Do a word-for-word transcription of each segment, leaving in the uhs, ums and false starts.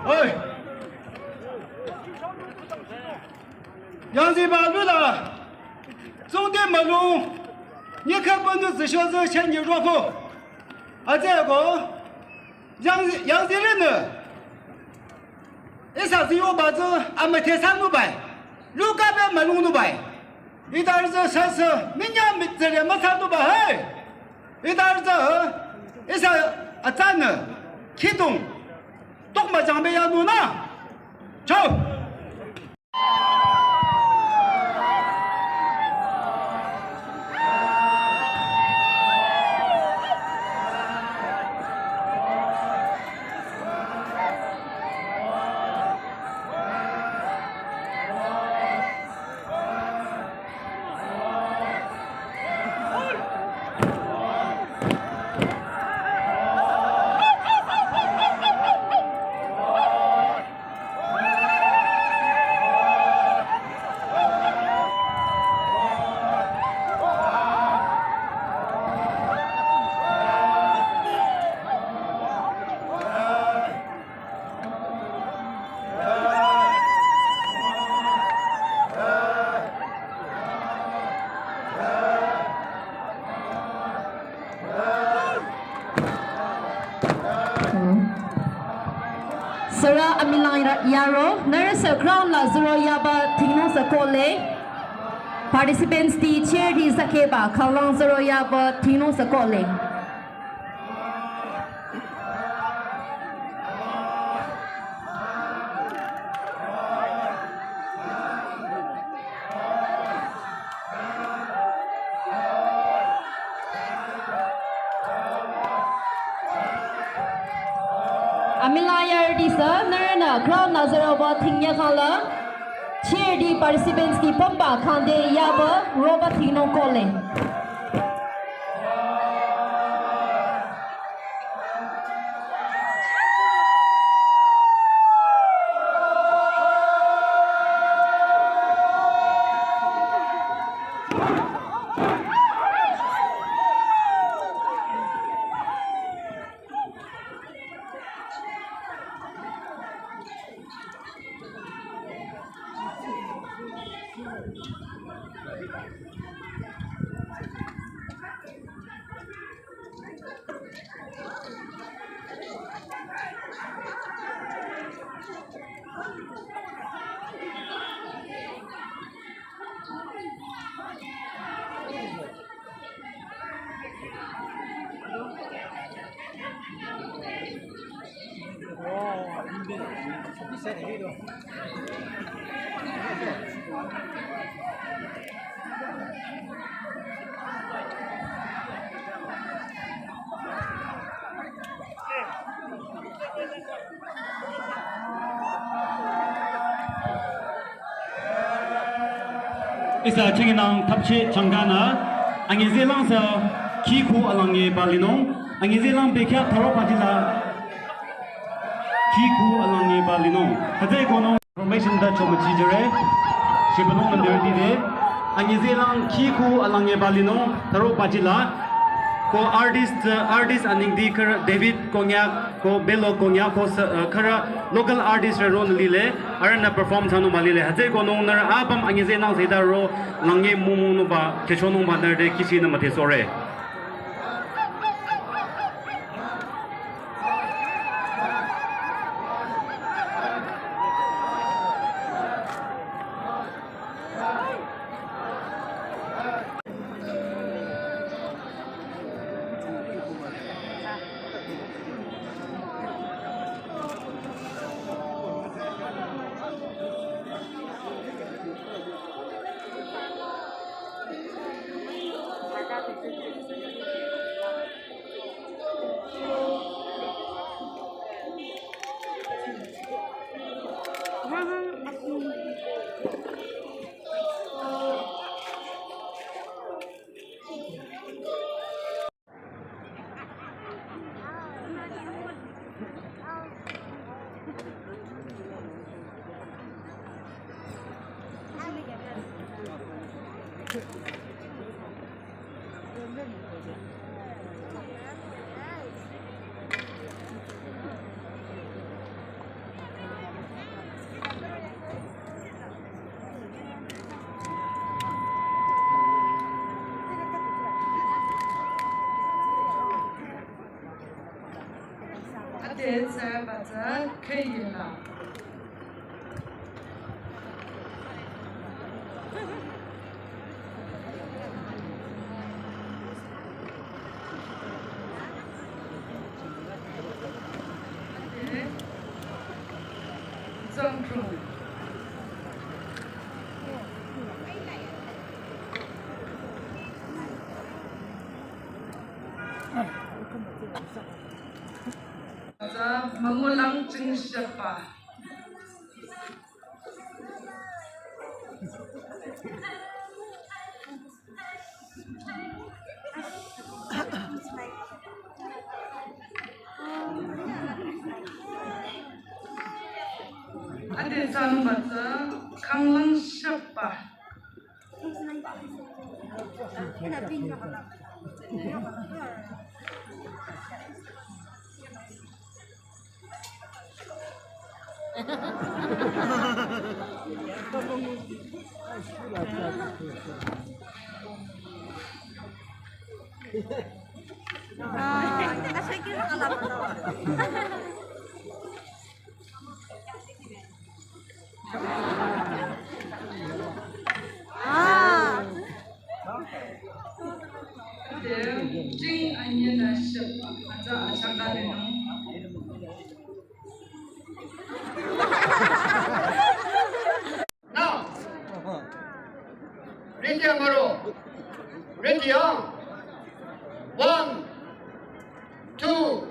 Oi. Yangzi ba lu la. Zong de ma lu. Ni kha ba nu zi shuo zi chen ni ruo ko. A zhe go. Yangzi, yangzi ren ne. Ihsa zi yo ba zi a me te sa nu bai. Lu ka be ma lu nu bai. Ita zi sa sa, minya mi zi le ma sa nu bai, hey. Ita zi, ihsa a zan ne, kidong, tok ma zang be ya nu na. Chao. Sürü amülang yaro, nührü sü ground la züro yaba thingnung sü kohle. Participants ti chair ti sakeba, khalang züro yaba thingnung sü kohle. Amülang yarüti sü, nührünü ground nü züroba thingya khala, chair ti participants ti pümba khangde yaba roba thingnung kohle. Ihsa chinginang thapche changkanü, anyi zehlang sü kihku alang ye balinung, anyi zehlang bekhyah tharo pajila kihku alang ye balinung. Hütsüeko nung information ta chomüchijüre, shibülung nü dürütide, anyi zehlang kihku alang ye balinung, tharo pajila, ko artist, artist anengdi khürü David Konyak, ko Belo Konyak ko sü, uh, khürü local artist rü ronü lile, arühnü perform thsanung ba lile. Hütsüeko nung nührü apüm anyi zehnang zehta ro lang ye mümünung ba, khyüchonung ba nührü te kihchinü müdhesohre. Te tsü ba tsü khüi la. Zangkrong. Tsü müngulang jingsheba. Ade tsü ba tsü khanglang sheba. Now, ready, Amaro. Ready, ah? One, two,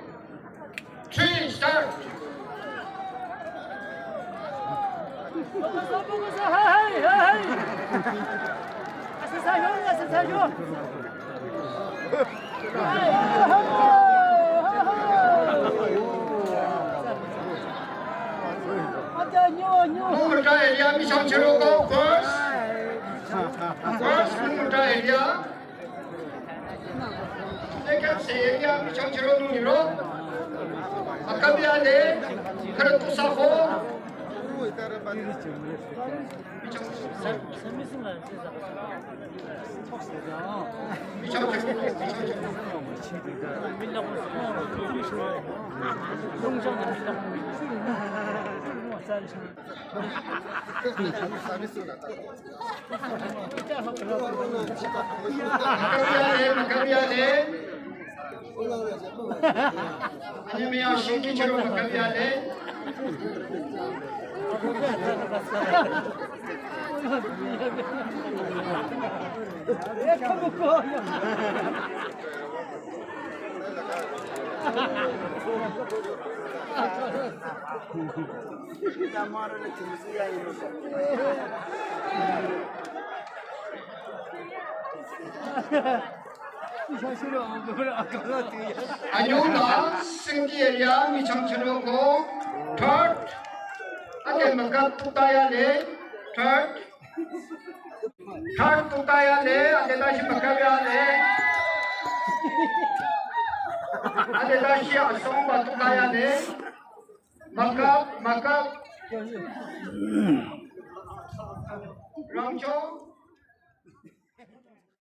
three, start. Hey, hey, hey, hey. Nungta area, Michangchero ko first. First, Nungta area. Second, se area, Michangchero nuniro. Akabia de, Karatusa ko. Anyula, Singki area, Michangchero ko, third, ate maka tutaya le, third, third tutaya le, ate dashi makabia le, ate dashi asong ba tutaya le, makap, makap, Rangcho,